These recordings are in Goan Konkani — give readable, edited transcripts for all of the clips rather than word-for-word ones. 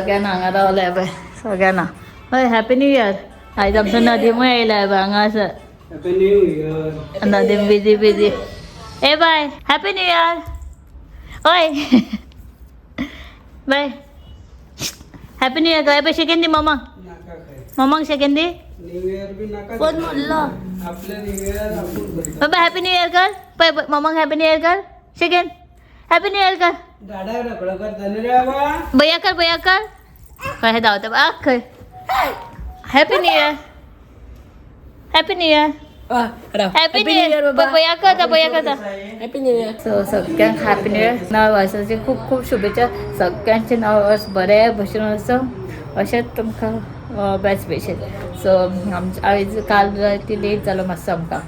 सगळ्यांना हांगा रावले पळय सगळ्यांना. हय, हॅपी न्यू इयर. आयज आमचो नदीमूय येयला पळय हांगा आसा. Happy new year. Nadeem busy busy. ए बाय, हॅपी न्यू इयर. ओय बाय, हॅपी न्यू इयर. काय पळय, शेकेन दी मम्माक. नाका काय. मम्माक शेकेन दी. न्यू इयर बी नाका. फोन मोडलो. आपलं न्यू इयर आपण करतो. बाबा, हॅपी न्यू इयर कर. पळय पळय, मम्माक हॅपी न्यू इयर कर. शेकेन, हॅपी न्यू इयर कर. दादा रगडो करता न्ही रे बाबा. बया कर, बया कर. खंय धांवता आ खंय. Happy new year, happy new year, happy new year. बया करता, बया करता. Happy new year. सो सगळ्यांक हॅपी न्यू इयर. नव्या वर्साचे खूब खूब शुभेच्छा. सगळ्यांचे नवें वर्स बरें भशेन वचूं अशेंच तुमकां बेस्ट विशीस. सो आमचे आयज काल ती लेट जालो मातसो आमकां,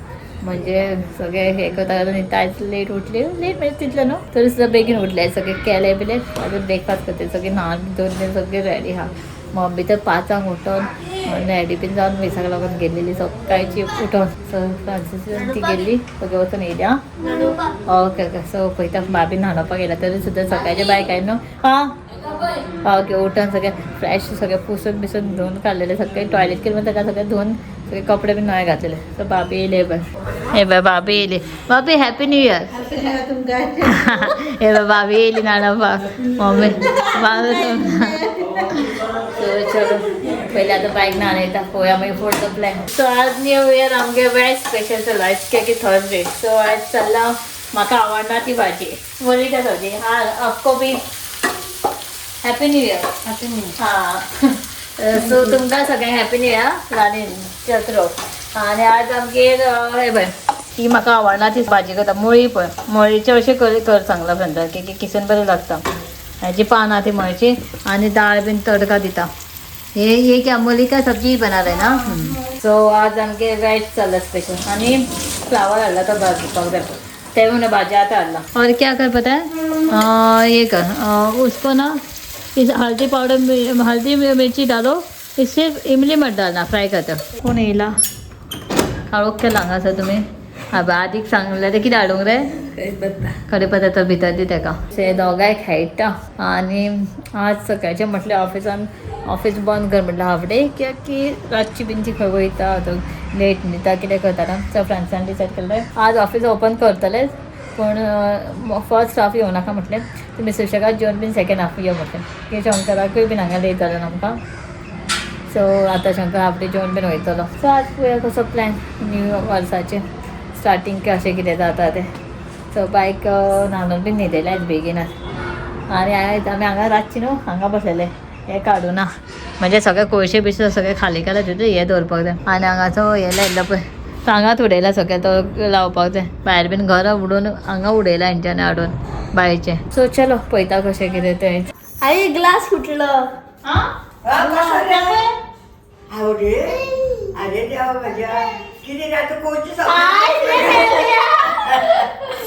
म्हणजे सगळे हे करता करता आयज लेट उठली. लेट म्हणजे तितलें न्हू, तरी सुद्दां बेगीन उठले, सगळें केलें बिलें. आतां ब्रेकफास्ट करते, सगळीं न्हाण धुवन बीन सगळीं रेडी आहा. मम्मी तर 5 उठोन रेडी बीन जावन मिसाक लागून गेलेली सकाळची उठोन. सो फ्रांसीस ती गेल्ली, सगळें वचून येयली. आं, ओके ओके. सो पळयता, भाभी न्हाणोवपाक गेला तरी सुद्दां सकाळचे बाय काय न्हू. हां, ओके. उठून सगळें फ्रेश, सगळें पुसून बिसून धुवन काडलेलें, सगळें टॉयलेट केलें ताका, सगळें धुवन सगळे कपडे बीन नवे घातलेले. सो भाभी येयले पळय. हे पळय, भाभी येयली. भाभी, हॅपी न्यू इयर. हे पळय, भाभी येयली न्हाणोवपाक. मम्मी, भाभी. सो चलो, पयलीं आतां बायक न्हाणयता, पळोवया मागीर फुडलो प्लॅन. सो आज न्यू इयर आमगे वेज स्पेशल चल्ला, आयज कित्याक की थर्सडे. सो आयज चल्ला म्हाका आवडना ती भाजी, मुलीच्या सब्जी. हा, अक्को बी happy new year. Happy new year. हां, सो तुमकां सगळ्यांक हॅपी न्यू इयर. राणी चत्रो आनी आज आमगेर हे पळय, ती म्हाका आवडना ती भाजी करता, मुळी. पळय, मुळीचे अशें कर कर सांगला फ्रेंडान की किसून बरें लागता. हेजी पानां ती मुळीची आनी दाळ बीन तडका दिता. हे ये क्या, मुली का सब्जी बना रहे ना? सो आज आमगे वेज चल्ला स्पेशल आनी फ्लावर हाडला तो भाजपाक जाय ते म्हणून भाजी आतां हाडला. और क्या कर पता है? ये कर, उसको ना इस हल्दी पावडर, हल्दी मिर्ची डालो, इससे इमली मत डालना फ्राय करता. कोण येयला? काळोख केला हांगासर तुमी. हांवें आदीक सांगलें ते कितें हाडूंक रे? कडीपत्ता तो भितर दी तेका. ते दोगांय खेळटा. आनी आज सकाळचें म्हटलें ऑफिसान ऑफिस बंद कर म्हटलें हाफ डे, कित्याक की रातची बिनची खंय वयता, लेट न्हिता, कितें करता ना. सो फ्रांसान डिसायड केल्लें आज ऑफिस ओपन करतलेच, पूण फर्स्ट हाफ येवं नाका म्हटलें, तुमी सुशेगाद जेवन बीन सेकेंड हाफ यो म्हटलें, की शंकराकूय बीन हांगा लेट जालें आमकां. सो आतां शंकर हाफ डे जेवन बीन वयतलो. सो आज पळोवया कसो प्लॅन, न्यू वर्साचें स्टार्टींग कशें कितें जाता तें. सो बायक न्हाणून बीन न्हिदयलें आयज बेगीनच. आनी आयज आमी हांगा रातची न्हू हांगा बसलेले, हे काडूना म्हणजे सगळे कोळशे बिळशे सगळे खाली केले तितून हे दवरपाक जाय. आनी हांगाचो हे लायल्लो पळय, तो हांगाच उडयला सगळें, तो लावपाक जाय भायर बीन. घरां उडोवन हांगा उडयला हेंच्यांनी हाडून बायचें. सो चलो, पळयता कशें कितें तें. आई, ग्लास फुटलो. अरे अरे देवा माझ्या, किती जातं कोणची.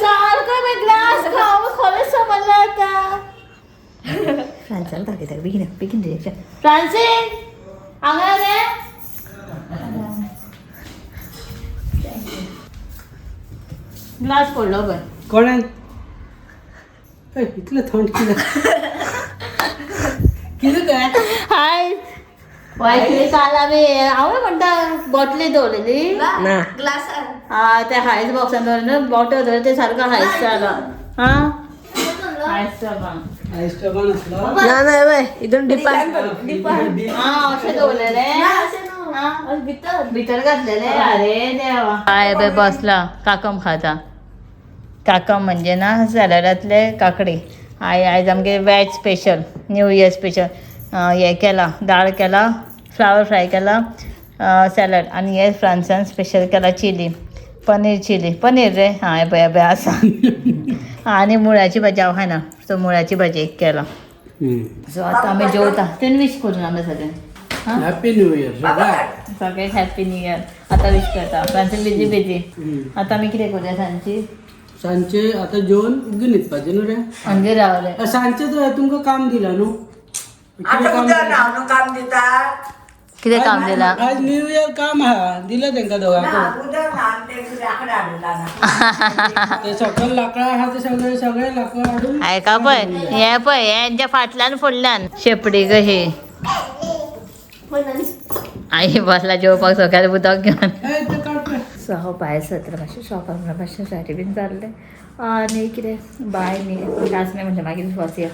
सारको ग्लास खाव, खरेंच समजलं आता. फ्रांसाला दाखयता, बेगीन बेगीन रिएक्शन. फ्रांसीन, हांगा रे. ग्लास पडलो पळय. कोणें इतलें थंड कितें कितें काय? हाय वायटली, काल आमी हांवें म्हणटा बॉटली दवरलेली ना. ग्लासान. हा, त्या हायस बॉक्सान दवरलें, बॉटल दवरलें, ते सारको हायस जाला. हा, हायस जाला. आयस टबान आसलो. ना ना, बाय, इथून डिपा. हा, अशें दवरलेलें. हा, भितर भितर घातलेले. अरे देवा. काय बे, बसला काकम खाता. काकम म्हणजे ना सॅलडांतले काकडी. आयज आमगे veg special, new year special हे केला, दाळ केला, फ्लावर फ्राय केला, सॅलड आनी हे फ्रांसान स्पेशल केला, चिली पनीर. चिली पनीर रे. हां, हे पळय, हे पळय आसा. आनी मुळ्याची भाजी हांव खायना, सो मुळ्याची भाजी एक केला. सो आतां आमी जेवता, तुवें विश करून आमी सगळें. हां. हॅपी न्यू इयर सगळ्याक. सगळें हॅपी न्यू इयर. आतां विश करता. फ्रांसीन बिजी बिजी. आतां आमी कितें करुया सांजची? सांजचे आतां जेवन उगी न्हिदपाचें न्हू रे. म्हणजे रावले. सांजचे तर तुमकां काम दिलां न्हू कितें आता काम उद्या दिलां? न्हावन काम दिता. कितें काम दिला? आज न्यू इयर काम आहा, दिलं तेंका दोगांकूय. उदक ना ते लाकडां हाडून ना. ते सकयल लाकडां आहा, ते सगळे सगळे लाकडां हाडून. आयका पळय, हे पळय, हेंच्या फाटल्यान फुडल्यान शेपडी कशी आई बसला जेवपाक सकाळी उदक घेवन. ए, ते काड पळय. सो हांव भायर सरतलें मातशें शॉपार म्हणून, मातशें साडी बीन जाल्लें आनी कितें बाय न्ही लास्ट म्हणलें मागीर वचया.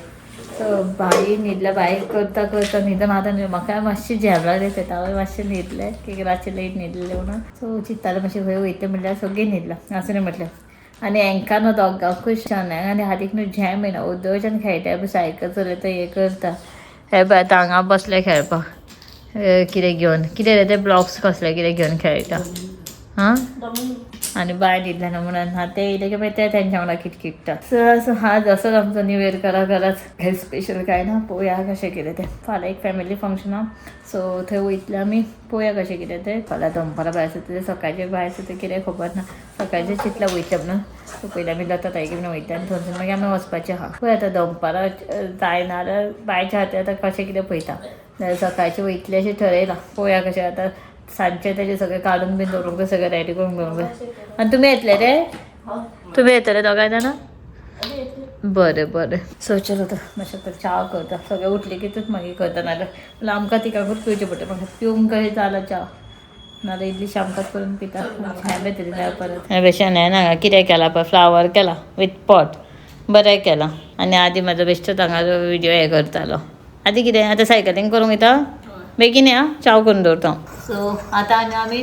सो बाई न्हिदल्या, बाई करता करता न्हिदून आतां न्ही म्हाका मातशें झेम लागलें, तें हांवें मातशें न्हिदलें की रातचें लेट न्हिदलें म्हणून. सो चिंत्तालें मातशें खंय वयतलें म्हणल्यार सगळीं न्हिदलां आसूं न्ही म्हटलें. आनी हेंकां न्हू दोगांकूय शनाक आनी हातीक न्हू झेम येना, उदोच्यान खेळटा, सायकल चलयता, हें करता. हे पळय आतां हांगा बसले खेळपाक, कितें घेवन, कितें रे ते ब्लॉक्स कसले कितें घेवन खेळटा. हां, आनी बाय न्हिदलें न्हू म्हणून हा ते येयले की मागीर ते तेंच्या वांगडा किटकिट्टा. सो असो हा जसोच आमचो न्यू इयर करा घराच, हे स्पेशल काय ना, पळोवया कशें कितें तें. फाल्यां एक फॅमिली फंक्शन आहा, सो थंय वयतले आमी, पळोवया कशें कितें तें. फाल्यां दनपारां भायर सरता तें, सकाळचें भायर सरता कितें खबर ना, सकाळचें चिंतलां वयतलें म्हणून. सो पयलीं आमी लता ताईगे बीन वयतले आनी थंयसून मागीर आमी वचपाचें आहा. पळय आतां दनपारां जायना जाल्यार बायच्या हाती आतां कशें कितें पळयता, नाल्यार सकाळचें वयतलें अशें ठरयलां. पळोवया कशें आतां सांजचें तेजें सगळें काडून बीन दवरूंक जाय, सगळें रेडी करून दवरूंक जाय. आनी तुमी येतले रे? तुमी येतले दोगांय जाणां? बरें बरें. सो चलो तर मातशें तर च्या करता, सगळें उठलें की तूच मागीर करता, नाल्यार आमकां तिकाकूच पिवचें पडटा. म्हाका पिवंक कशें जालां च्या, नाल्यार इल्लीशी आमकांच करून पिता, हें येतली जाल्यार परत. हें भशेन हें ना कितें केलां पळय, फ्लावर केला विथ पॉट, बरें केलां. आनी आदी म्हाजो बेश्टोच हांगा व्हिडियो हें करतालो. आदी कितें आतां सायकलींग करूंक वयता? बेगीन या, च्याव करून दवरता. सो आतां आनी आमी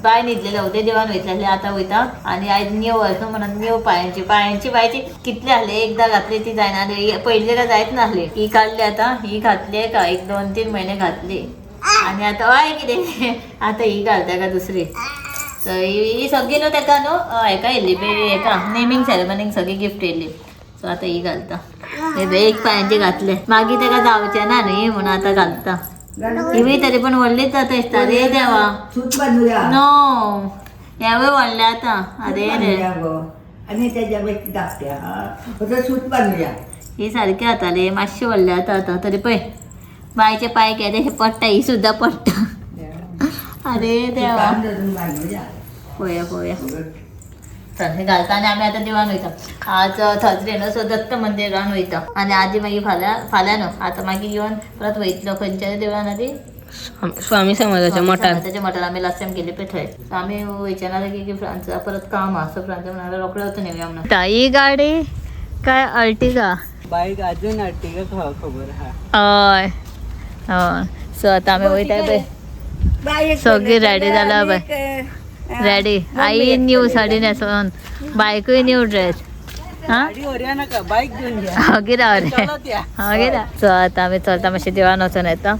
बाय न्हिदलेले उदय देवान वयतले आसले, आतां वयता. आनी आयज न्यू वर्स न्हू म्हणून न्यू पायांची पायांची बायची कितली आसली, एकदां घातली ती जायना, पयली काय जायत नासली. ही काडली आतां, ही घातली का एक 2-3 म्हयने घातली आनी आतां हय कितें आतां ही घालता का दुसरी. सो ही सगळी न्हू तेका न्हू हेका येयल्ली, हेका नेमींग सेरेमनीक सगळी गिफ्ट येयल्ली. सो आतां ही घालता, हे एक पायांची घातले, मागीर तेका जावचें ना न्ही म्हणून आतां घालता. हिवूय तरी पण व्हडलीच जाता दिसता रे देवा. सूत बांदुया. नो, हेवूय व्हडलें आतां. अरे रे, आनी तेज्या मागीर धाकट्या फक्त सूत बांदुया. ही सारकी जाताली, मातशी व्हडलें जाता आतां. तरी पळय बायचे पांय केदे हे पडटा, ही सुद्दां पडटा. अरे देवा, बांदुया. पळोवया पळोवया. चल हे घालता आनी आमी आतां देवळान वयता. आज थर्सडे न्हू, सो दत्त मंदिरान वयता. आनी आदी मागीर फाल्यां, फाल्यां न्हू आतां मागीर येवन परत वयतलो खंयच्या देवळान आदी? स्वामी समाजाच्या मठात. त्याच्या मठात आमी लास्ट टायम गेले पळय थंय. सो आमी वयचे ना की फ्रांसा परत काम आहा, सो फ्रांसा म्हणाले रोखडे वचून येवया म्हणून. ही गाडी काय अर्टिगा? बाईक अजून अर्टिगा खबर आहा. हय हय. सो आतां आमी वयता पळय, सगळी रेडी जाला पळय, रेडी. आई न्यू साडी न्हेसोन, बायकूय न्यू ड्रेस. हां गाडी व्हरया नाका, बाईक घेवन या. मागीर हांव रे, चलत या. मागीर. सो आतां आमी चलता मातशें देवळान वचोन येता.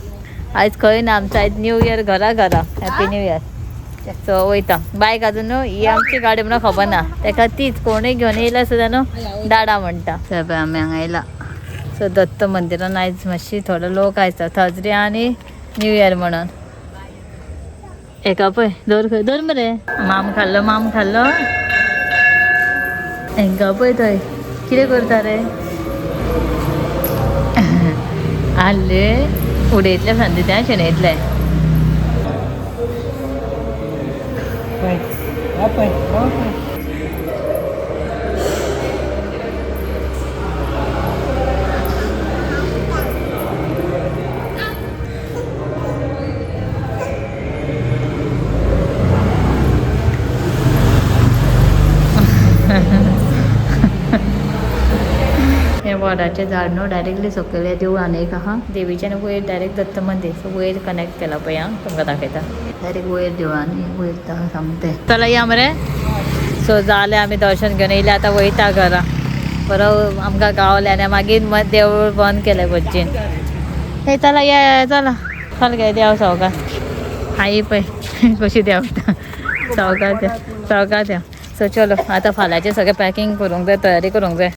आयज खंय ना आमचो, आयज न्यू इयर घरा घरा, हॅपी न्यू इयर. सो वयता बायक अजून न्हू ही आमची गाडी म्हणून खबर ना तेका, तीच कोणूय घेवन येयला सुद्दां न्हू डाडा म्हणटा. सो पळय आमी हांगा येयला. सो दत्त मंदिरान आयज मातशी थोडो लोक आयता, थर्सडे आनी न्यू इयर म्हणून. एका पळय दवर खंय दवर मरे, माम खाल्लो, माम खाल्लो. हेंका पळय थंय कितें करता रे, आल्ले उडयतले सांजे त्या शेणयतले. पळय हो पळय हो पळय. हे वडाचें झाड न्हू डायरेक्टली सकयल देवळान एक आहा, देवीच्यान वयर डायरेक्ट दत्त मंदीर, सो वयर कनेक्ट केला पळय. हां तुमकां दाखयता, डायरेक्ट वयर देवळान वयर सामकें. चला या मरे. सो जालें आमी दर्शन घेवन येयले, आतां वयता घरा. बरो आमकां गावलें आनी मागीर देवूळ बंद केलें भटजीन. हे चला या, चला चल गे देव सावकाश. आई पळय कशी देंवता, सावकाश देंव, सावकाश देंव. सो चलो आतां फाल्यांचें सगळें पॅकिंग करूंक जाय, तयारी करूंक जाय.